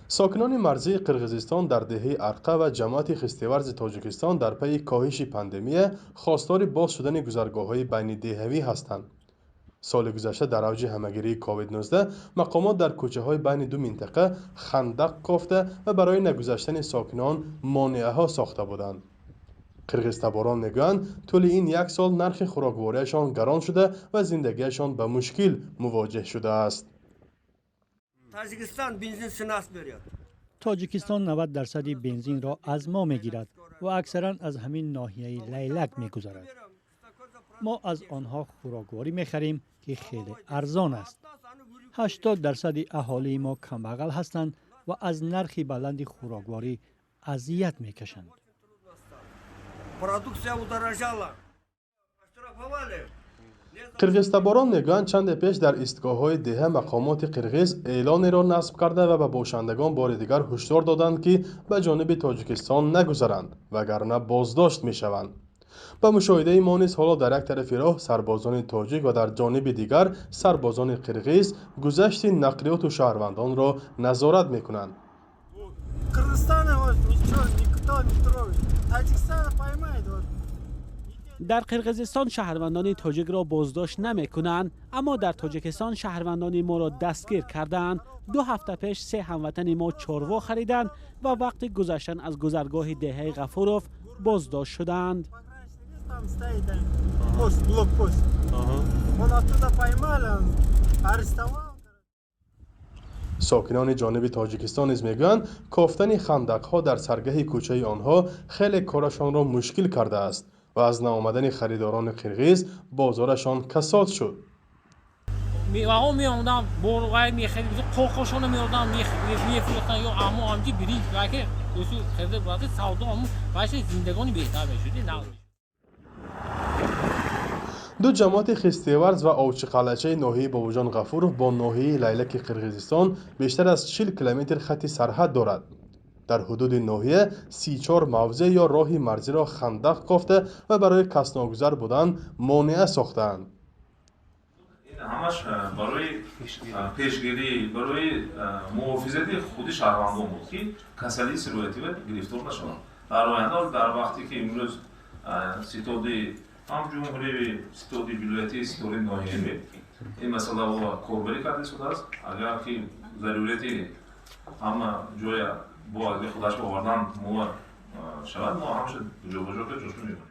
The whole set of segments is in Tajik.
Сокинони марзии Қирғизистон дар деҳаи Арқа ва ҷамоати Хистеварзи Тоҷикистон дар пайи коҳиши пандемия хостори боз шудани гузаргоҳҳои байнидеҳавӣ ҳастанд. Соли гузашта дар авҷи ҳамагирии COVID-19 мақомот дар кӯчаҳои байни ду минтақа хандақ кофта ва барои нагузаштани сокинон монеаҳо сохта буданд. Қирғизтаборон мегӯянд, тӯли ин як сол нархи хӯроквориашон гарон шуда ва зиндагиашон ба мушкил мувоҷеҳ шудааст. Таджикистан бензин с нас берет. Тоҷикистон 90 дарсади бензинро аз мо мегирад ва аксаран аз ҳамин ноҳияи Лайлак мегузарад. Мо аз онҳо хӯрокворӣ мехарем, ки хеле арзон аст. 80 дарсади аҳолии мо камбағал ҳастанд ва аз нархи баланди хӯрокворӣ азият мекашанд. Продукция удорожала. Оштрафовали. Қирғизтаборон мегӯянд, чанде пеш дар истгоҳҳои деҳа мақомоти қирғиз эълонеро насб карда ва ба бошандагон бори дигар ҳушдор доданд, ки ба ҷониби Тоҷикистон нагузаранд, вагарна боздошт мешаванд. Ба мушоҳидаи мо низ ҳоло дар як тарафи роҳ сарбозони тоҷик ва дар ҷониби дигар сарбозони қирғиз гузашти нақлиёту шаҳрвандонро назорат мекунанд. Кыргызстана вот ничего никто не трогает. Таджикистана поймает вот. Дар Қирғизистон шаҳрвандони тоҷикро боздошт намекунанд, аммо дар Тоҷикистон шаҳрвандони моро дастгир кардаанд. 2 ҳафта пеш се ҳамватани мо чорво хариданд ва вақти гузаштан аз гузаргоҳи деҳаи Ғафуров боздошт шуданд. Там стоит пост, блокпост. Он оттуда поймали, он арестовал. Сокинони ҷониби Тоҷикистон низ мегӯянд, кофтани хандақҳо дар саргаҳи кӯчаи онҳо хеле корашонро мушкил кардааст ва аз наомадани харидорони қирғиз бозорашон касод шуд. Меваҳо меомаданд, борвай мехарид, қоқошоно меоданд, мефурӯхтанд ё амо ҳамчи биринҷ ваке усу харида бурда, савдо ҳаму вайша зиндагони беҳтар мешуд, нағз. Ду ҷамоати Хистеварз ва Овчиқалъачаи ноҳияи Бобоҷон Ғафуров бо ноҳияи Лайлаки Қирғизистон бештар аз 40 километр хатти сарҳад дорад. Дар ҳудуди ноҳия 34 мавзеъ ё роҳи марзиро хандақ кофта ва барои касногузар будан монеа сохтаанд. Ин ҳамаш барои пешгирӣ, барои муҳофизати худи шаҳрвандон буд, ки касалии сироятива гирифтор нашаванд дар оянда. Дар вақте ки имрӯз ситоди ҳам ҷумҳуривӣ, ситоди вилоятӣ, ситоди ноҳиявӣ ин масъаларо корбарӣ карда истодааст, агар ки зарурияти ҳама ҷоя бо аз худаш овардан мо шавад, мо ҳамаша ҷобаҷо кард, ҷошо мемонем.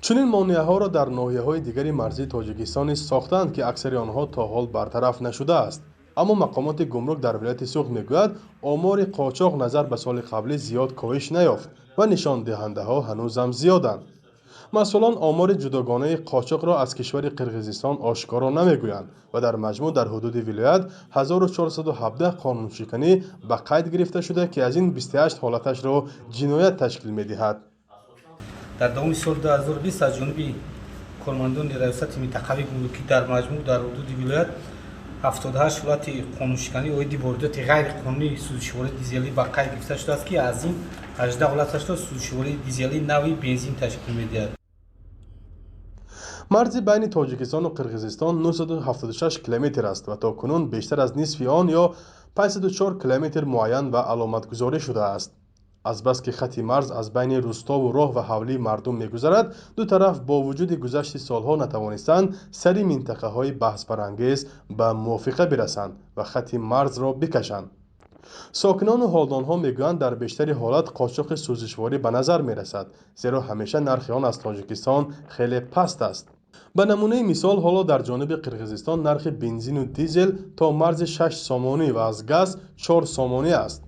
Чунин монеаҳоро дар ноҳияҳои дигари марзии Тоҷикистон низ сохтаанд, ки аксари онҳо то ҳол бартараф нашудааст. Аммо мақомоти гумрук дар вилояти Суғд мегӯяд, омори қочоқ назар ба соли қаблӣ зиёд коҳиш наёфт ва нишондиҳандаҳо ҳанӯзам зиёданд. Масъулон омори ҷудогонаи қочоқро аз кишвари Қирғизистон ошкоро намегӯянд ва дар маҷмӯъ дар ҳудуди вилоят 1417 қонуншиканӣ ба қайд гирифта шуда, ки аз ин 28 ҳолаташро ҷиноят ташкил медиҳад. Дар давоми соли 2020 аз ҷониби кормандони Раёсати минтақавии гумрукӣ дар маҷмӯъ дар ҳудуди вилоят 78 ҳолати қонуншиканӣ оиди воридоти ғайриқонунии сӯзишвории дизелӣ ба қайд гирифта шудааст, ки аз ин 18 ҳолаташро сӯзишвории дизелии нави бензин ташкил медиҳад. Марзи байни Тоҷикистону Қирғизистон 976 километр аст ва то кунун бештар аз нисфи он ё 504 километр муайян ва аломатгузорӣ шудааст. Азбаски хати марз аз байни рӯстову роҳ ва ҳавлии мардум мегузарад, ду тараф бо вуҷуди гузашти солҳо натавонистанд сари минтақаҳои баҳсбарангез ба мувофиқа бирасанд ва хати марзро бикашанд. Сокинону ҳолдонҳо мегӯянд, дар бештари ҳолат қочоқи сӯзишворӣ ба назар мерасад, зеро ҳамеша нархи он аз Тоҷикистон хеле паст аст. Ба намунаи мисол, ҳоло дар ҷониби Қирғизистон нархи бензину дизел то марзи 6 сомонӣ ва аз газ 4 сомонӣ аст.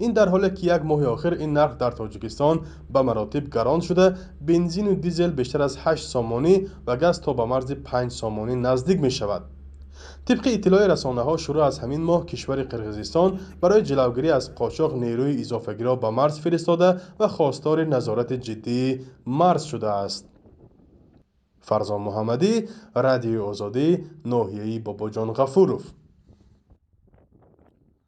Ин дар ҳоле ки як моҳи охир ин нарх дар Тоҷикистон ба маротиб гарон шуда, бензину дизел бештар аз 8 сомонӣ ва газ то ба марзи 5 сомонӣ наздик мешавад. Тибқи иттилои расонаҳо, шурӯъ аз ҳамин моҳ кишвари Қирғизистон барои ҷилавгирӣ аз қочоқ нерӯи изофагиро ба марз фиристода ва хостори назорати ҷиддии марз шудааст. Фарзон Муҳаммадӣ, Радиои Озодӣ, ноҳияи Бобоҷон Ғафуров.